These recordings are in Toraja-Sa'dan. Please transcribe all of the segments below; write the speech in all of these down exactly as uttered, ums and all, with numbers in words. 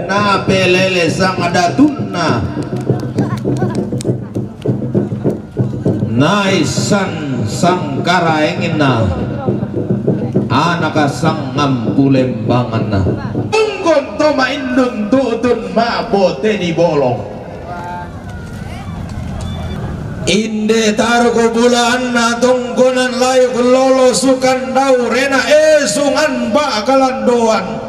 Na pelele sang datunna. Naissan sangkaraengenna, anaka sangngampulembanganna. Tungkon to maindun tutun mabote di bolong. Inde taruku bulaanna tongkonan layuk lolo sukan daurena esungan bakalandoan.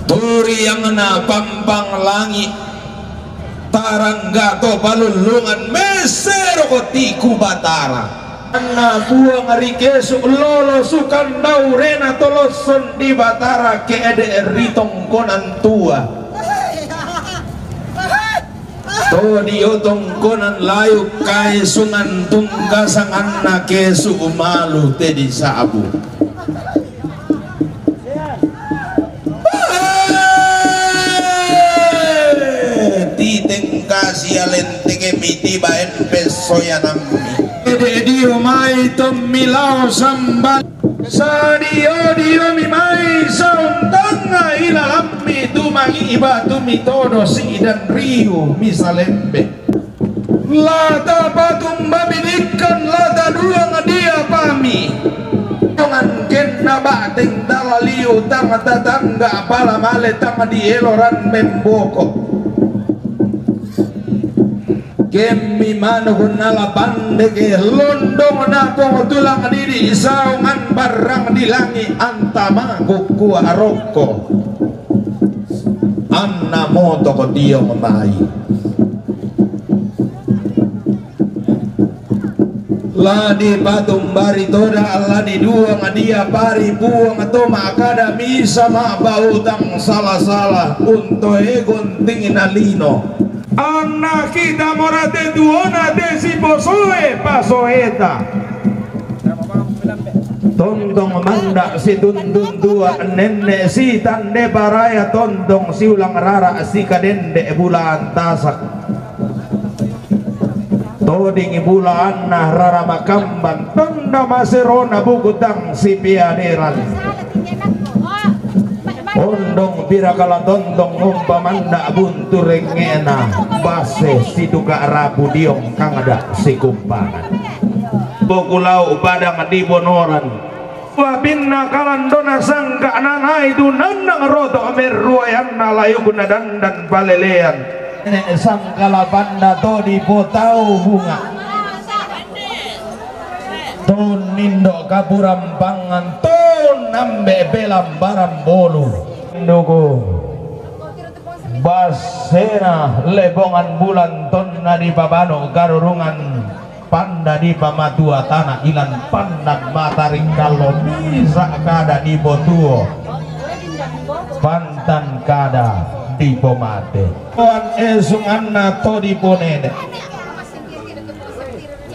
Turiangna pampang langi, tarangga to palullungan, mesero kotiku Batara. Anna buang ri kesu lolo sukan daurena tolosson di Batara ke'de ri tongkonan tua. To dio tongkonan layuk kaesungan tungkasanganna kesu malu tedi sabu. Titeng kasia lenteke miti baen pessoyanammi. Ede dio mai tommi lao sambal. Sadio-diomi mai saung tangnga ilalammi tumangi batumi todo sidan riu misalembe. Lata patumba bidikkan lata duang diapami. Tongan kenna bateng talaliu tang tatangga pala male tang dieloran memboko. Kemmi manuk nala pandeke londong napong tulang didi saungan barrang di langi antama kukkua rokko. Anna motoko tiong mai. La dipatumbari toda, la diduang diapari Puang to makkada misa mabbautang sala-sala untoe gontingna lino. Anna kita morate tuona te siposoe pasoeta. Tontong manda situntun tua nenne sitande paraya tontong siulang rara sikadende bulaan tasak. Toding bulaanna rara makambang tanda maserona bukutang sipiaderan. Ondong pirakala tontong ngompa manda buntu rengngena basse situka rapu diong kangda sikumpangan. Bokulau padang di bonoran. Wapinna kalandona sangka nanai tu nannang roto merruayanna layukna dandan palelean. Nenek sangkala panda to dipotau bunga. Tun nindo kapurampangan tun nambe pelambaran bolu. Induku. Bassena lebongan bulan tonna dipabano karurungan. Panda dipamatua tana ilan pandan mataring kallo misa kada dipotuo pantan kada dipomate. Tuan esunganna to diponene.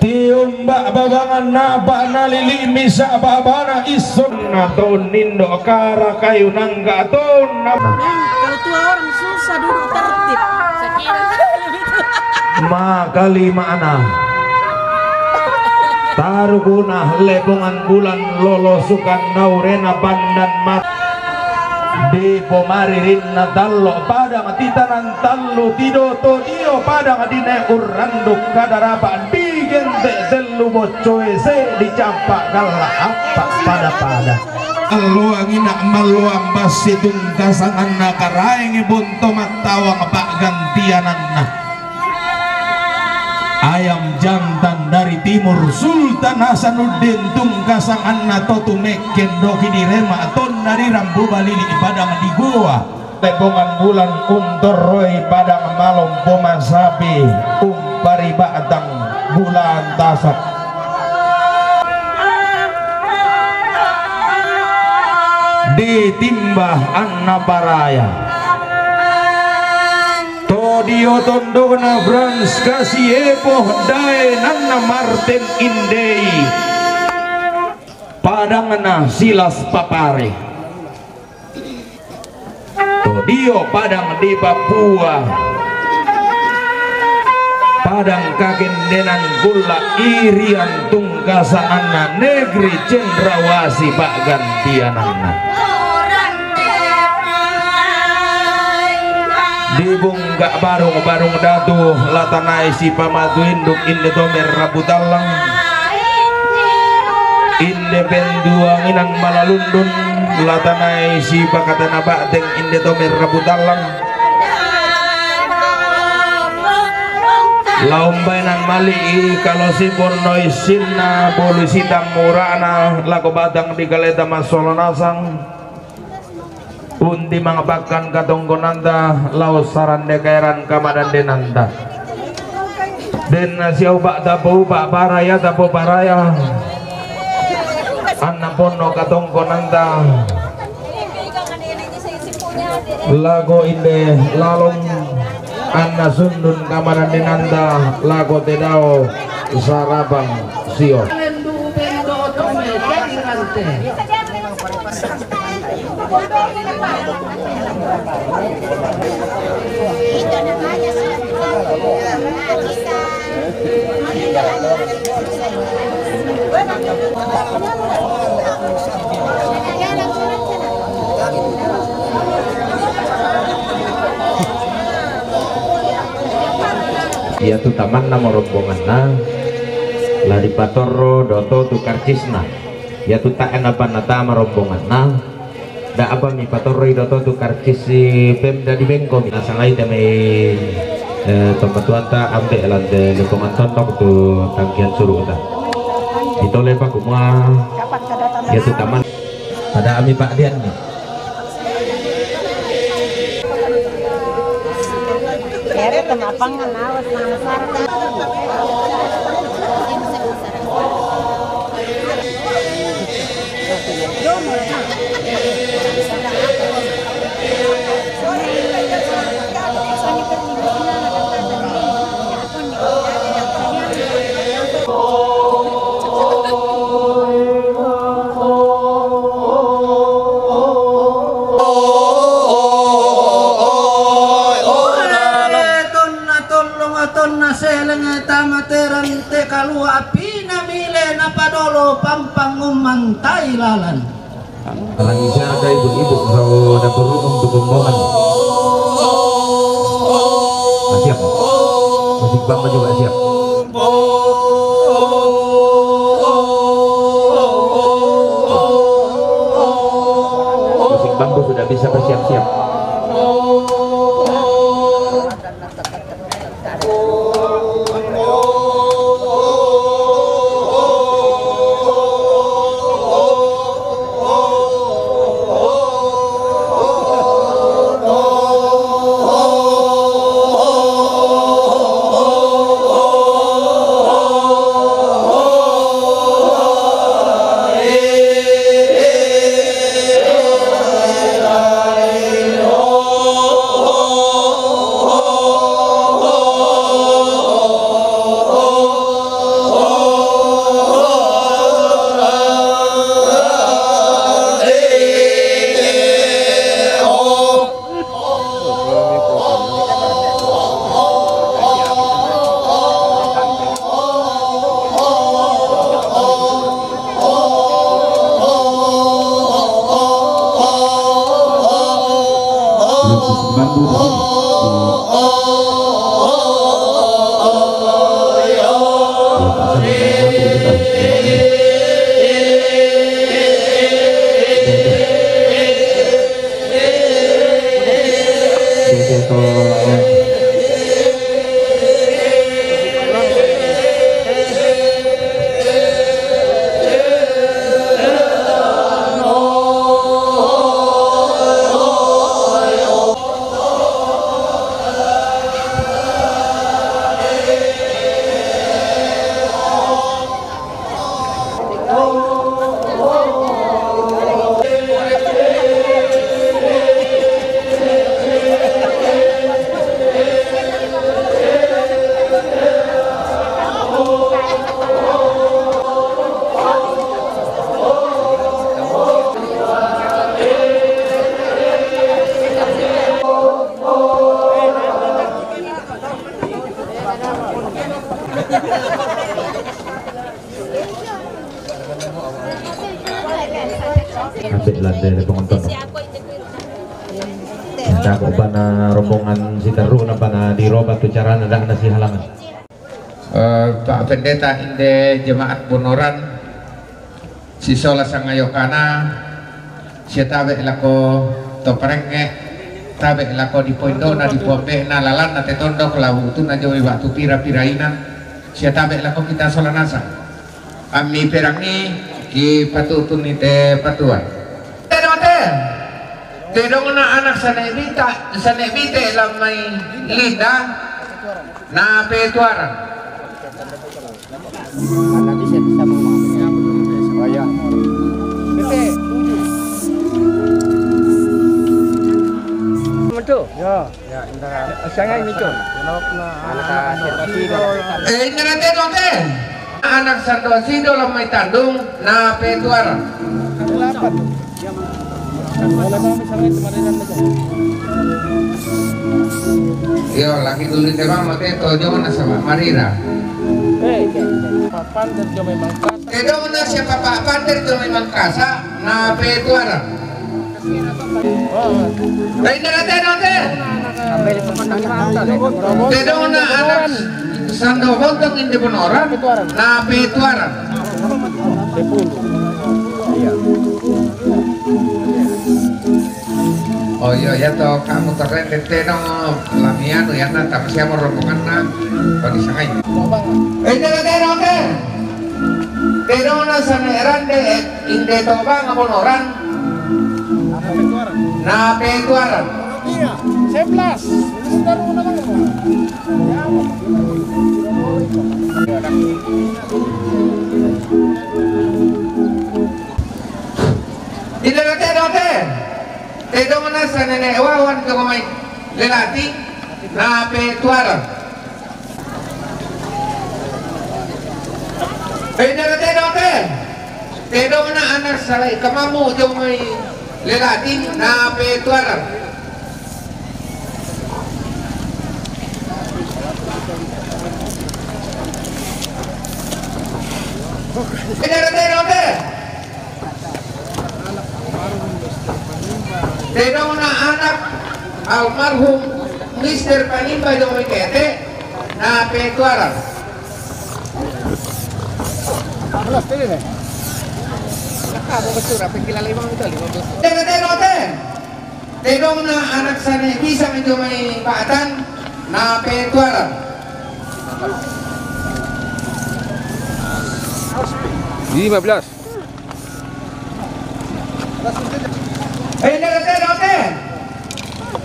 Tiumba babangan napa nalili misa babana issunna to nindo kara kayu nangga tonna. Kalau tua orang susah duduk tertib. Makalimana. Tarukuna lebongan bulan lolosukan naurena pandan mat. Dipomaririnna tallo padang titanan tallu tido to dio padang dine urranduk kadarapa digente tellu boccoe se dicampa galla appa pada-pada. Alloangina malloang bassi tungkasanganna karaengi bonto mattawang paggantiananna. Ayam jantan dari timur, Sultan Hasanuddin tungkasanganna to tumekken doki direma tonna dirambu balili padang di goa. Tebongan bulan untorroi padang malompo masapi umpari batang bulan tasak. Ditimbah anna paraya. To dio tondokna Frans Kasiepo daenanna Martin Indei. Padangna Silas Papare. To dio padang di Papua. Padang kagendenan kulla irian tungkasananna negeri cendrawasi pa'gantiananna. Dibungka barung-barung datu latanai sipamatu induk inde to merrapu tallang. Inde penduanginan malalundun latanai sipakatana ba'teng inde to merrapu tallang. Laumbaenan mali'i kalo siponno issinna bolu sitammura'na lako batang di kaleta massola nasang. Untimang pakkan katongkonanta lao sarande kaeran kamadandenanta. Denna siaupa' tapoupa' paraya tapoparaya. Anna ponno katongkonanta lako inde lalong anna sundun kamadandenanta lako te dao sarapang sio. Iatu tamanna marombonganna la dipatorro doto tu karcisna. Iatu tae' napa natama rombonganna, da apa mipatorroi doto tu karcis si Pemda di Bengko mi. Nasangai te mai, eh, tomatuanta ambe' lante lingkungan tondok tu tangkian suru'ta. Itole pa kumua iatu taman. Pada ami pa'dianni. Tonna tollo, tonna seleng, tama terang, te kalua apina mile, napadolo pampang ummantai lalan. Lagi siaga ibu-ibu, kalau dapur umum tu rombongan. Nah, siap. Musik bamba juga siap. Musik bambu sudah bisa bersiap-siap. Bana rombongan siterru na bana diroba tu carana dana sihalangan. Eh, Pak Pendeta inde jemaat Bonoran, sisola sangayokana, sia tabe lako to parenge, tabe lako dipoindona, dipoambe'na, lalanna te tondok, lao utuna joi waktu pira-pira inan, sia tabe lako kita sola nasang. Ammi perangi ki patutuni te patua. Te dote. Tedongna anak sane bita, sane bite lammai Linda, na petuarang. Nanti saya bisa mengomong. Oh ya. Betul. Ya. Ya, indah. Sangai itu. Anak, anak, anak. Eh, indah nanti dote. Anak santo sido lammai Tandung, na petuarang. Iyo, lagi dulu te bang mate to jong na sama Marira. Tedongna sia Papa Pander jong Mangkasa, na petuarang. Bainda na tedong te. Tedongna anak Sando Bontong inde Bonoran, na petuarang. Oh iya, ya to, kamu terrende tedong lamianu ya na, tapi siamo rombonganna, bagi sangai. Bainda na tedong te. Tedongna sane rande inde Tobanga Bonoran, na petuarang. Iya, sebelas. Inda na tedong te. Tedongna sane ne Wawan jong mai Lelati, na petuarang. Bainda na tedong te. Tedongna anak salai kamamu jong mai Lelati, na petuarang. Bainda na tedong te. Tedongna anak almarhum Mister Panimba jong mai Kete, na petuarang. Tedong te. Tedongna anak sane bisa jong mai Batan, na petuarang. Lima belas. Bainda na tedong te.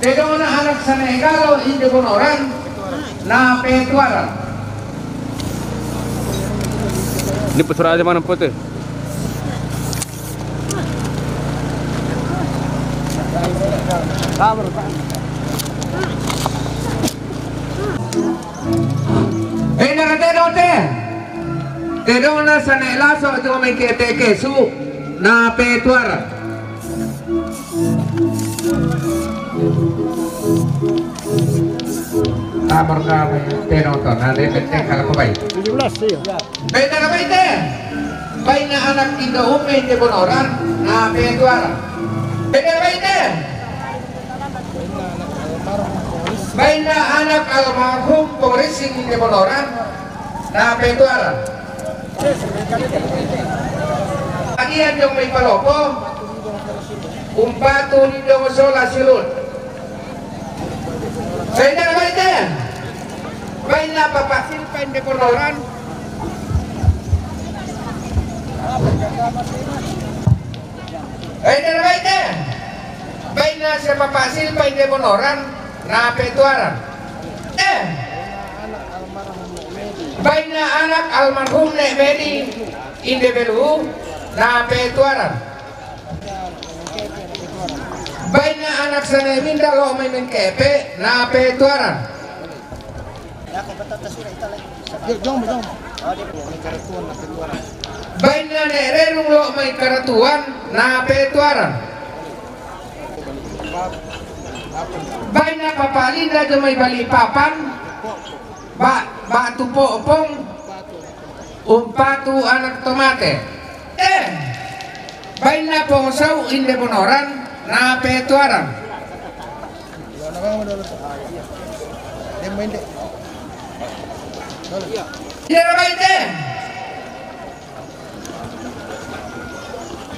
Tedongna anak sane Galo inde Bonoran, na petuarang. Ini pesurat aja mana putih? Bainda na tedong te. Tedongna sane Laso jong mai Kete Kesu, na petuarang. Tabar ka tedong to, na de bete kala ko bai. Tujuh belas, iya. Bainda na baite. Bainna anak Indo Ume inde Bonoran, na petuarang. Bainda na baite. Bainna anak almarhum Pong Rising inde Bonoran, na petuarang. Adia jong mai Palopo, umpatu ni dong sola silut. Bainda na baite. Bainna Papa Silpa inde Bonoran. Bainda na baite. Bainna sia Papa Silpa inde Bonoran, na petuarang. Eh. Bainna anak almarhum Nek Medi inde Belu, na petuarang. Bainna anak sane Minda lo mai Mengkepe, na petuarang. Bainna Nek Rerung lo mai Karatuan, na petuarang. Bainna Papa Linda jong mai Balikpapan, ba, ba tu popong, umpatu anak tomate. Eh, bainna Pong Sau inde Bonoran, na petuarang. Inderbaite.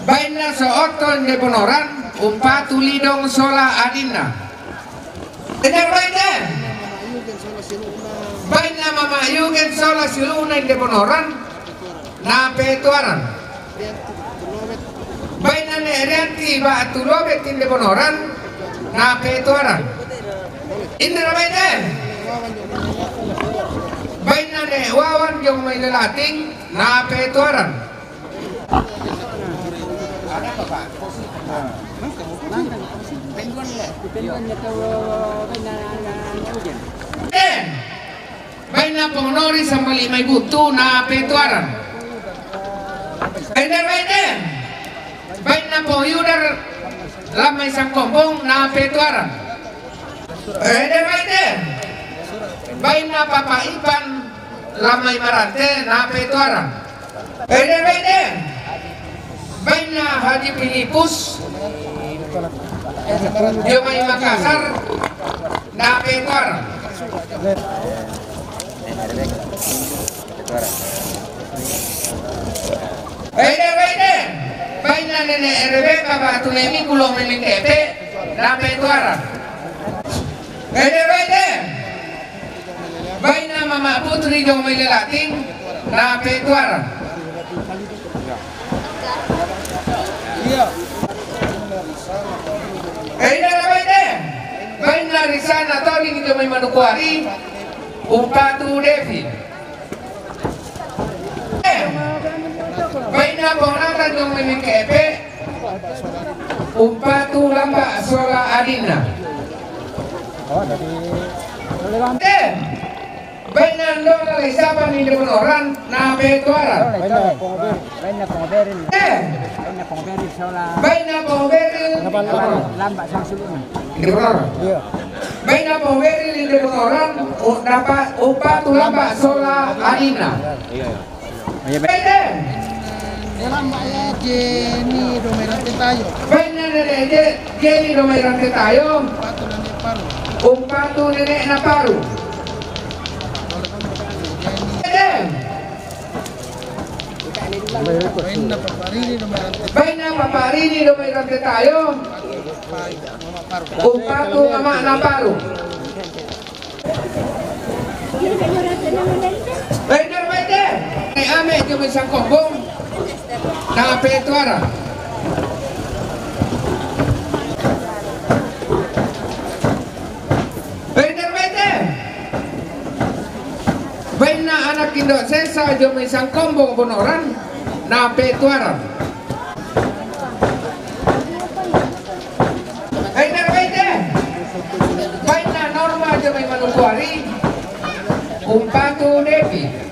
Bainna So'oto inde Bonoran, umpatu Lidong sola adinna. Inderbaite. Bainna Mama Yugen sola siulu'na inde Bonoran, napetuaran. Bainna Ne' Rianti ba'tu Lobet inde Bonoran, napetuaran. Inderbaite. Bainna Ne' Wawan jong mai Lelating, napetuaran. Eh, bainna Pong Nori sambali mai Butu, napetuaran. Inderbaite. Bainna Pong Yudar lan mai Sangkombong, napetuaran. Inderbaite. Bainna Papa Ipan lan mai Marante, napetuaran. Inderbaite. Bainna Haji Pilipus jomai Makassar, napetuaran. Inderbaite. Bainna Nene' Rebeka ba'tu Ne' Minggu lao mai Mengke'pe, napetuaran. Inderbaite. Bainna Mama Putri jomai Lelating, napetuaran. Inderbaite. Bainna Risana Toding jomai Manokwari, umpatu Devi. Eh, bainna Pong Natan jomai Mengke'pe, umpatu Lamba sola adinna. Eh, bainna Ndona Laisapan inde Bonoran, napetuaran. Eh, bainna Pong Beril inde Bonoran. Bainna Pong Beril inde Bonoran, u-, napa-, umpatu Lamba sola adinna. Bainna Nene' Jeni jomai Rantetayo. Bainna Nene' Je-, Jeni jomai Rantetayo, umpatu Nene' Naparu. Bainna Papa Rini jomai Rante-, bainna Papa Rini jomai Rantetayo, umpatu Mama Naparu. Inderbaite. Ne' Ame jomai Sangkombong, napetuaran. Inderbaite. Bainna Anak Indo' Sesa jomai Sangkombong Bonoran, napetuaran. Inderbaite. Bainna Norma jomai Manokwari, umpatu Devi.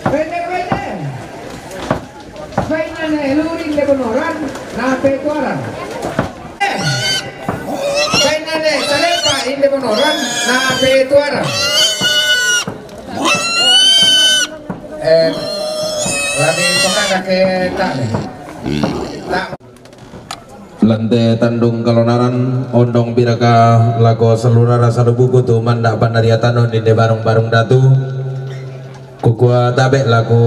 Inderbaite. Bainna Ne' Luri inde Bonoran, napetuaran. Bainna Ne' Salepa inde Bonoran, napetuaran. Eh, lagi pemana ke tak nih? Tak. Lan te tandung kalonaran, ondong biraka lako salurara salubuku tu manda' pannariatanon inde barung-barung datu. Kukua tabe' lako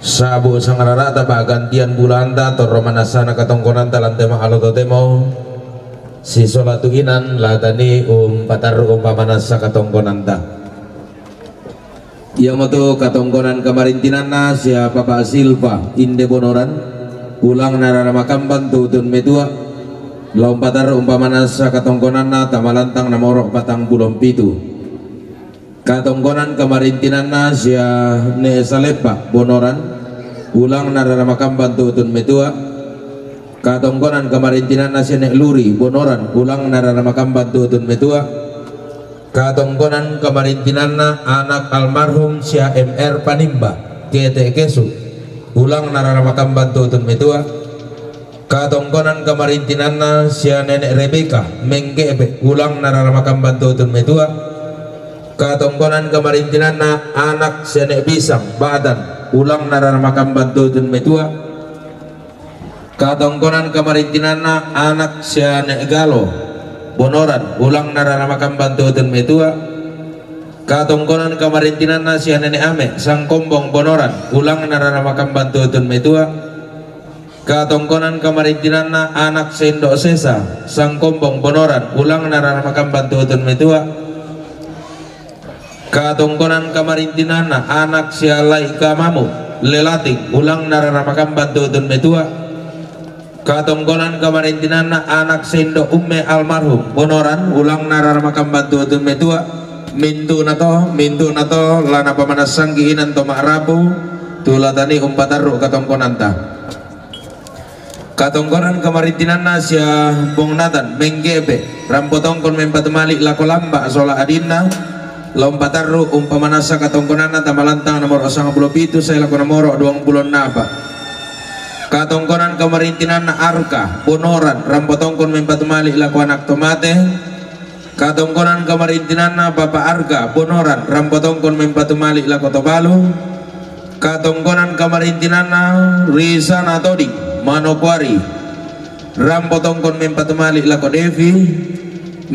sabu sangrarata pa'gantian bulanta torro manassana katongkonanta lan te ma'alo totemo, sisola tu inan la tanii umpatarru' umpamanassa katongkonanta. Iamoto katongkonan kamarintinanna sia Papa Silva inde Bonoran, ulangna rara makamban tu utun metua, la umpatarru' umpamanassa katongkonanna tama lantang namoro' patang pulo pitu. Katongkonan kamarintinanna sia Ne' Saleppa Bonoran, ulangna rara makamban tu utun metua, katongkonan kamarintinanna sia Ne' Luri Bonoran, ulangna rara makamban tu utun metua, katongkonan kamarintinanna anak almarhum sia M R Panimba, Kete Kesu, ulangna rara makamban tu utun metua, Katongkonan kamarintinanna sia Nenek Rebeka, Mengge'be, ulangna rara makamban tuutun metua. Katongkonan kamarintinanna anak sia Nenek Bisang, Batan, ulangna rara makamban tuutun metua. Katongkonan kamarintinanna anak sia Nenek Galo, Bonoran, ulangna rara makamban tuutun metua. Katongkonan kamarintinanna sia Nenek Ame, Sangkombong, Bonoran, ulangna rara makamban tuutun metua. Katongkonan kamarintinanna anak sia Indo' Sesa, Sangkombong, Bonoran, ulangna rara makamban tuutun metua. Katongkonan kamarintinanna anak sia Lai Kamamu, Lelating, ulangna rara makamban tuutun metua. Katongkonan kamarintinanna anak sia Indo' Umme almarhum, Bonoran, ulangna rara makamban tuutun metua. Mintu'na to, mintu'na to la napamanassangki' inang to ma'rapu, tu la tanii umpatarru' katongkonanta. Katongkonan kamarintinanna sia Bong Natan, Mengge'be, rampo tongkon mempatumali' lako Lamba' sola adinna, la umpatarru' umpamanassa katongkonanna tama lantang nomoro sangpulo pitu sae lako nomoro duangpulo nnapa'. Katongkonan kamarintinanna Arka, Bonoran, rampo tongkon mempatumali' lako anak to mate. Katongkonan kamarintinanna Bapa' Arga, Bonoran, rampo tongkon mempatumali' lako to balu. Katongkonan kamarintinanna Risana Toding, Manokwari, rampo tongkon mempatumali' lako Devi.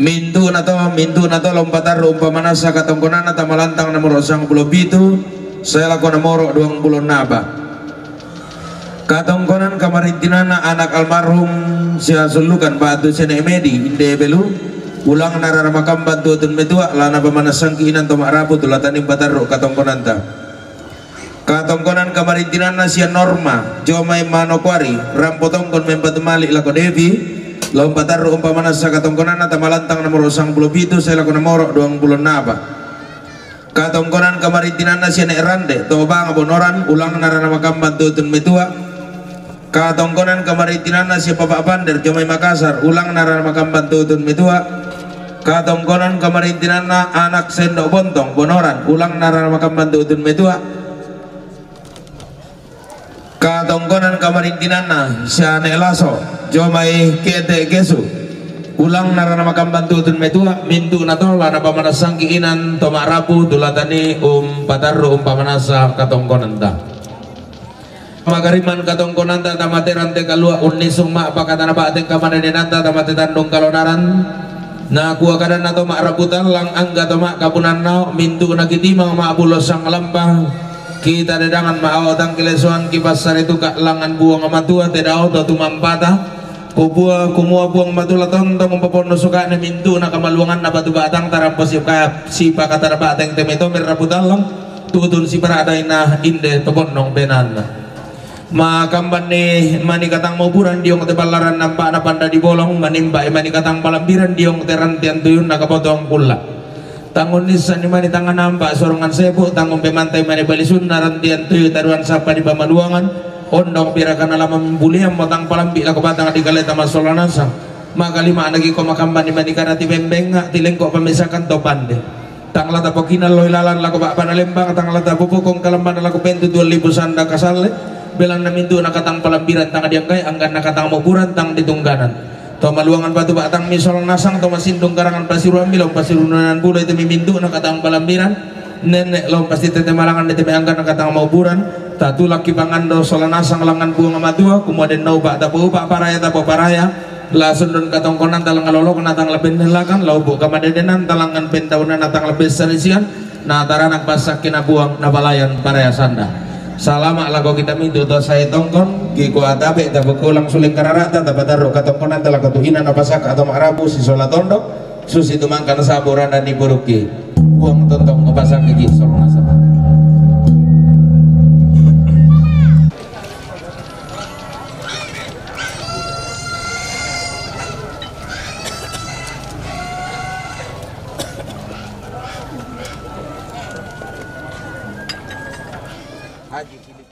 Mintu'na to, mintu'na to la umpatarru' umpamanassa katongkonanna tama lantang nomoro sangpulo pitu sae lako nomoro duangpulo nnapa'. Katongkonan kamarintinanna anak almarhum sia Sullukan ba'tu sia Nenek Medi, Inde Belu, ulangna rara makamban tuutun metua, la napamanassangki' inang to ma'rapu, tu la tanii umpatarru' katongkonanta. Katongkonan kamarintinanna sia Norma, jomai Manokwari, rampo tongkon mempatumali' lako Devi, la umpatarru' umpamanassa katongkonanna tama lantang nomoro sangpulo pitu sae lako nomoro duangpulo nnapa'. Katongkonan kamarintinanna sia Nenek Rande, to banga Bonoran, ulangna rara makamban tuutun metua. Katongkonan kamarintinanna sia Papa' Pander, jomai Makassar, ulangna rara makamban tuutun metua. Katongkonan kamarintinanna anak sia Indo' Bontong, Bonoran, ulangna rara makamban tuutun metua. Katongkonan kamarintinanna sia Nenek Laso, jomai Kete Gesu, ulangna rara makamban tuutun metua. Mintu'na to la napamanassangki' inang to ma'rapu, tu la tanii umpatarru' umpamanassa katongkonanta. Makarimman katongkonanta tama te rante kalua', unnisung ma'pakatana ba'teng kamanedenanta tama te tandung kalonaran. Nakua kadanna to ma'rapu tallang, angga to ma'kapunannao', mintu'na kitimang ma'bulo sanglampa, kita dedangan ma'ao tangkilesoan, kipassare tuka' langngan Puang Matua te dao to tumampata. Kubua, kumua Puang Matua la tontong umpaponno suka'na mintu'na kamaluanganna batu batang tarampo sika-, sipakatana ba'teng te mai to ma'rapu tallang, tutun sipara'dai na inde to bonnong benanna. Makambanni mani katang mauburan diong te ballaran nampa'na panra di bolong, manimpa'i mani katang palambiran diong te rantian tuyunna kapotong kulla'. Tang unnissanni mani tang nampa' sorongan sepu', tang umpemantai mani balisunna rantian tuyu taruan sappa di pamaluangan, ondong pirakana la mambulian mo tang palambi' lako batang di kaleta massola nasang. Makalima'na giko makambanni mani karati bembengnga', tilengko pamisakan to pande. Tang la tapokinalloi lalan lako ba'bana lembang, tang la tapopokong kalambana lako pentu tuan lipu sanda kasalle, belanna mintu'na katang palambiran tang dianggai, angganna katang mauburan tang ditungganan. To maluangan batu ba'tang mi solang nasang, to masindung garangan pasiruan mi lao pasirunanan buloi te mi mintu'na katang palambiran, nenne' lao pasti tete malangan te mi angganna katang mauburan, tatulakki pangando solang nasang langngan Puang Matua, kumua denna upa' tapoupa' paraya tapoparaya, La sundun katongkonanta langngan lolokna tang la pennellakan, la upu' kamadedenanta langngan pentaunanna tang la pessarisian, na taranak passakkina Puang, na palayan paraya sanda. Salama' lako kita mintu' to sae tongkon, kikua tabe' tapakulang suleng karara'ta, tapatarru' katongkonanta lako tu ina napasakka' to ma'rapu sisola tondok, susitu mangka nasaba' randanni purukki. Puang tontong mapasakkiki' sola nasaba'. Haji Kilik.